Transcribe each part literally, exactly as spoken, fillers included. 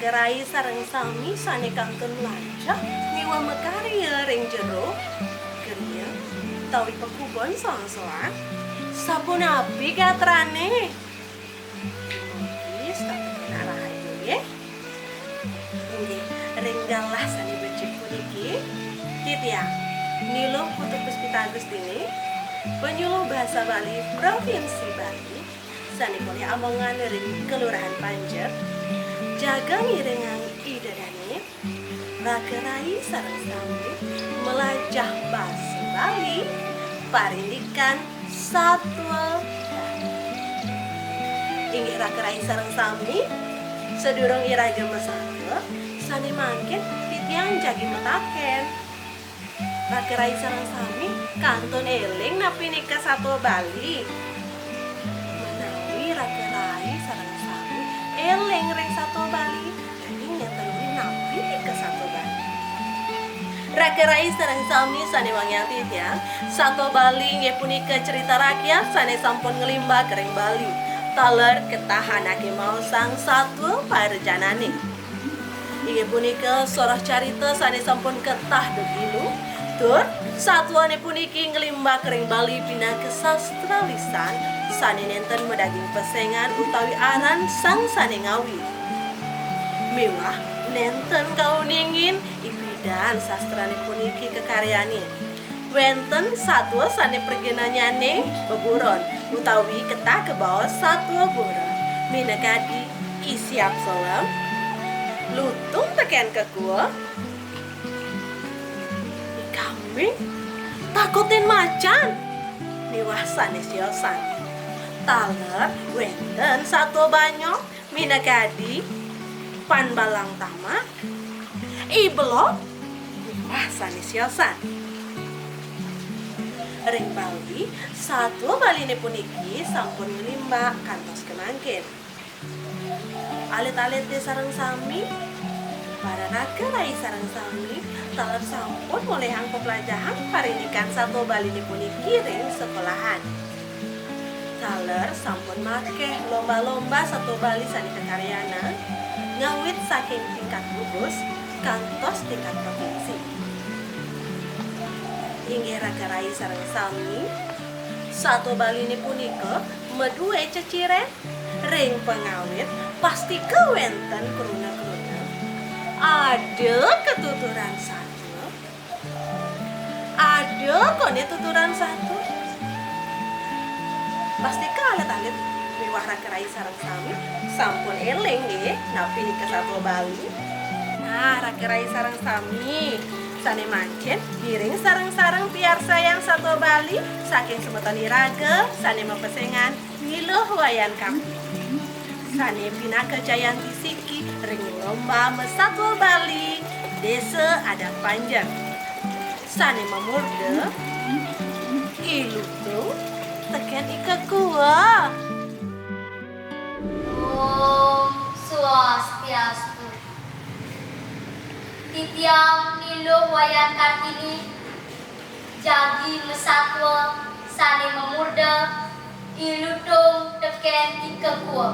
Rai sareng sami sane kantun mlajah miwah makarya ring jero griya utawi pakubon soang-soang, sapunapi gatrane? Mugi setata kenak rahayu, nggih. Inggih, ring galah sane becik puniki, titiang Niluh Putu Puspita Agustini, penyuluh bahasa Bali Provinsi Bali, sane polih amongan ring Kelurahan Panjer, jaga ngiringang Ida Dane, raka rai sareng sami mlajah basa Bali, parindikan satua Bali. Inggih raka rai sareng sami, sadurung iraga masatua, sane mangkin titiang jagi mataken. Raka rai sareng sami kantun eling napi nika satua Bali? Menawi raka rai sareng sami eling ring satua Bali, nanging nenten uning napi nika satua Bali? Raka rai sareng sami sane wangiang titiang, satua Bali inggih punika cerita rakyat sane sampun nglimbak ring Bali, taler ketah anake maosang satua parejanane. Inggih punika soroh carita sane sampun ketah dugilu, tur satuane puniki nglimbak ring Bali pinaka sastra lisan sane nenten madaging pesengan utawi aran sang sane ngawi. Miwah nenten kauningin ipidan sastrane puniki kakaryanin. Wenten satua sane praginanyane beburon utawi ketah kabaos satua buron. Minakadi I Siap Solem, Lutung Teken Kekua, I Kambing, Takutin Macan, miwah sane siosan. Taler wenten satua Banyong, minakadi Pan Balang Tamak, I Belog, miwah sane siosan. Ring Bali, satua Baline puniki sampun nglimbak kantos kemangkin. Alit-alite sareng sami, para raka rai sareng sami, taler sampun ngolihang peplajahan parindikan satua Baline puniki ring sekolahan. Taler sampun makeh lomba-lomba satua Bali sane kakaryanang, ngawit saking tingkat gugus kantos tingkat provinsi. Inggih raka rai sareng sami, satua Baline punika madue ceciren ring pangawit, pastika wenten kruna-kruna, ada katuturan satua, ada kone tuturan satua. Pastika alit-alit miwah raka rai sareng sami sampun eling nggih napi nika satua Bali. Nah, raka rai sareng sami sane mangkin ngiring sareng-sareng piarsayang satua Bali saking semeton iraga sane mapesengan Niluh Wayan Kartini, sane pinaka jayanti siki ring lomba masatua Bali Desa Adat Panjer. Sane mamurda I Lutung teken I Kekua. Om Swastiastu. Titiang Niluh Wayan Kartini, jagi masatua sane mamurda I Lutung teken I Kekua.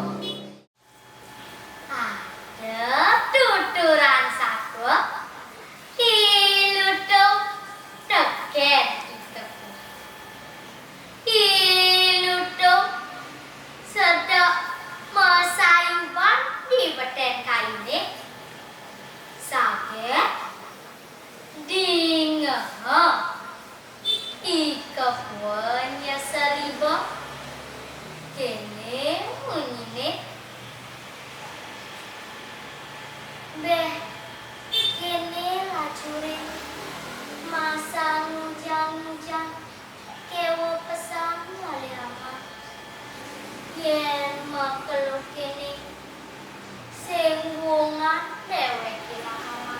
Ada tuturan satua, I Lutung teken I Kekua. I Lutung sedek masayuban di beten kayune. Saget dingeha I Kekua nyeseriba. Kene munyine. Beh, kene lajure masa ngujang-ngujang, kewa pesan ngalih ama. Yen makelo kene, sing wungan dewek ilang ama.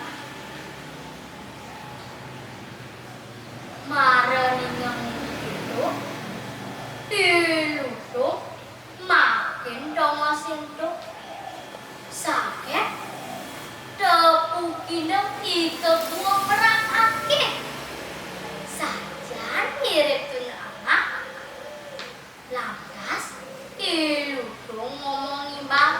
Mara ningeh ditu, I Lutung makin dongos sintu. Saget tepukina I Kekua merakake. Sajan mirip tuna anak, lantas I Lutung ngomong ngimbang,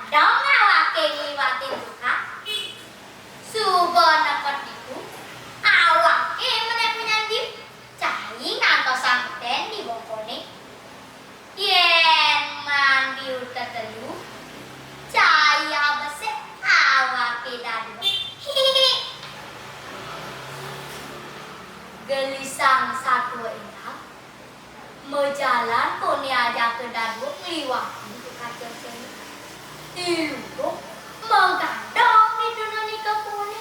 Dong awaké ngliwatin tukang. Suba nepet ditu, awaké menék punyan biu, cai ngantosang betén di bongkoné. Yén maan biu tetelu, cai abesik awaké dadua. Hihi. Gelisang satua énggal, majalan koné ajaka dadua ngliwatin tukang céngcéngé. I Lutung magandong di tuna Ika Kua né.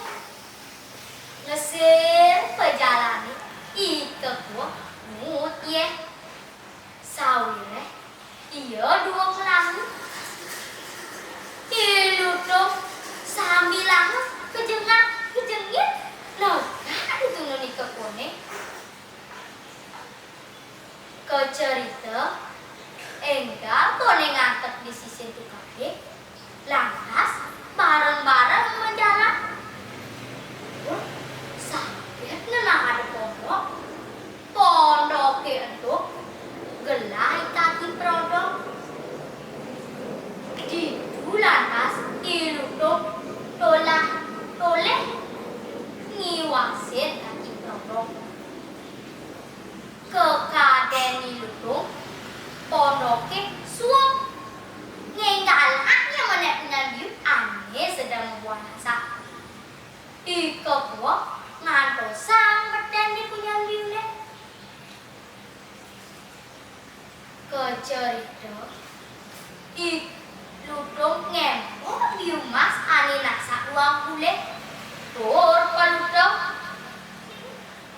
Ngesir pajalané, Ika Kua nuut yéh. Sawiréh ia dua ngelangit. I Lutung sambilanga kejengak-kejengit negak di tuna Ika Kua né. Kacerita, énggal koné nganteg di sisin tukangé, lantas bareng-bareng majalan. Tur saget ngenah ada pondok. Pondoké ento gelah I Kaki Prodong. Ditu lantas I Lutung tolah-tolih ngiwasin Kaki Prodong. Kakadén I Lutung, pondoké suud. Ngénggalang ia menék punyan biu ané sedeng mabuah nasak. Ika Kua ngantosang betén di punyan biuné. Kacerita, I Lutung ngempuk biu mas ané nasak duang kulih, tur paluda.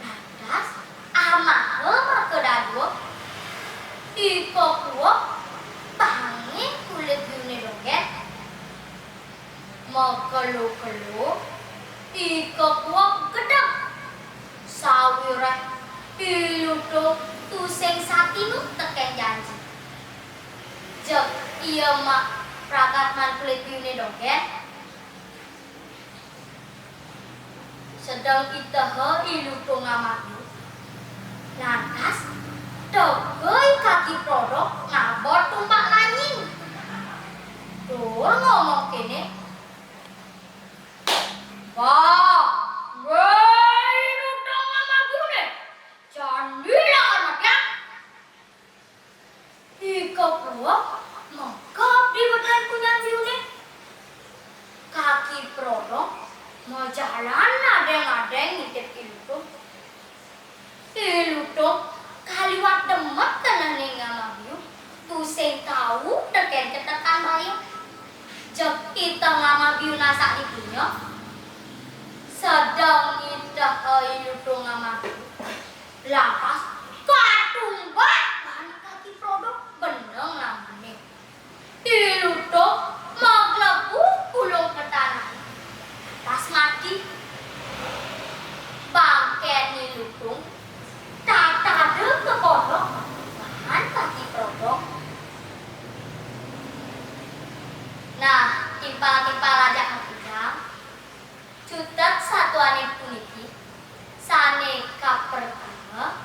Lantas, amaha makadadua, Ika Kua pangin kulit biuné dogén. Makelo-kelo, Ika Kua gedeg. Sawiréh I Lutung tusing satinut tekén janji. Jeg ia ma-, pragat maan kulit biuné dogén. Sedeng iteha I Lutung ngamah biu, lantas teka I Kaki Prodong ngabot tumpak lanying. Tur ngomong kéné, "Bah, wéh, I Lutung ngamah biu né, jani lakar matiang." Ika Kua mekep di betén punyan biuné. Kaki Prodong majalan ngadéng-ngadéng ngintip I Lutung. I Lutung kaliwat demet kenehné ngamah biu, tusing tau tekén cetekan baya. Jeg iteha ngamah biu nasak ditu nya. Sedeng iteha I Lutung ngamah biu, lantas katumbat ban Kaki Prodong beneng ngamahné. I Lutung maglebu gulung ka tanah, lantas mati. Bangkén I Lutung tatada ka pondok ban Kaki Prodong. Nah, timpal-timpal ajak makudang. Cutet satuané puniki, sané kapertama,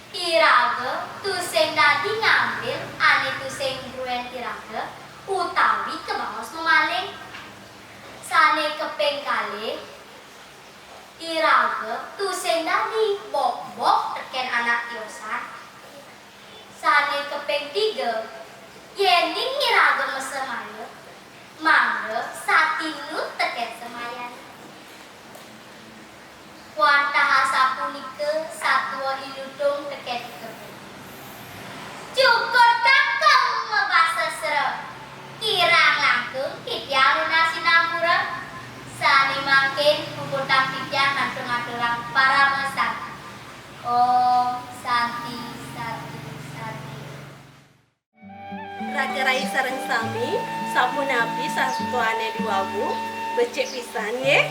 iraga tusing dadi ngambil ané tusing druén iraga utawi kabaos mamaling. Sané kaping kalih, iraga tusing dadi bokbok tekén anak tiosan. Sané kaping tiga, yéning iraga masemaya, mangda satinut tekén semayané. Wantah asapunika satua I Lutung tekén ika. Cukup kakung mabasa sera. Kirang langkung titiang nunas sinampura. Sané mangkin puputang titiang kantun ngaturang parama santi. Om Santi, Santi, Santi. Raga rai sareng sami, sapunapi satuané diwawu? Becik pisan nggih.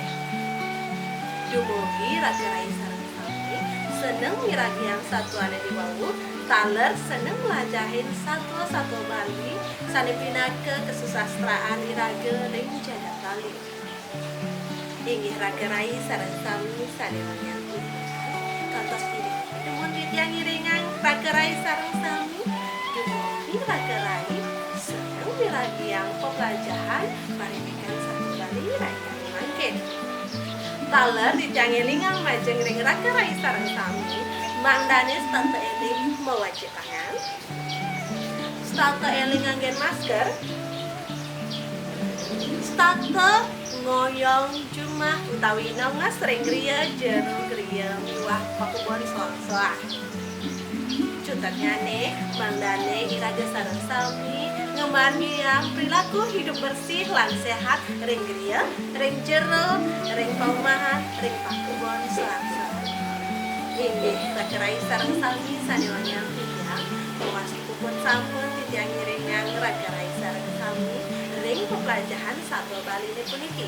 Dumugi raga rai sareng sami seneng miragayang satuané diwawu, taler seneng mlajahin satua-satua Bali sané pinaka kasusastraan iraga ring jagat Bali. Inggih raga rai sareng sami sané wangiang punika, kantos inggih dumun titiang ngiringang raga rai sareng sami, dumugi raga rai seneng miragayang Jahan, parindikan satua Bali rahinangé mangkin. Taler titiang élingang majeng ring raka rai sareng sami, mangdané setata éling mawajib tangan, setata éling nganggén masker, setata ngoyong jumah utawi nongos ring griya jero griya miwah pakubon soang-soang. Cutetnyané, mangdané iraga sareng sami ngamargiang perilaku hidup bersih lan séhat ring griya, ring jero, ring paumahan, ring pakubon soang-soang. Inggih, raka rai sareng sami sané wangiang titiang, puput sampun titiang ngiringang raka rai sareng sami ring peplajahan satua Baliné puniki.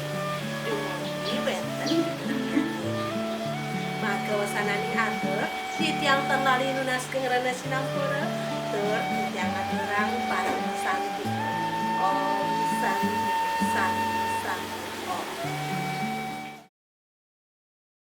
Dumugi wénten pidunungnyané. Maka wasananing atur, titiang tan lali nunas geng rena sinampura, tur titiang aturang parama santi. Om Santi, Santi,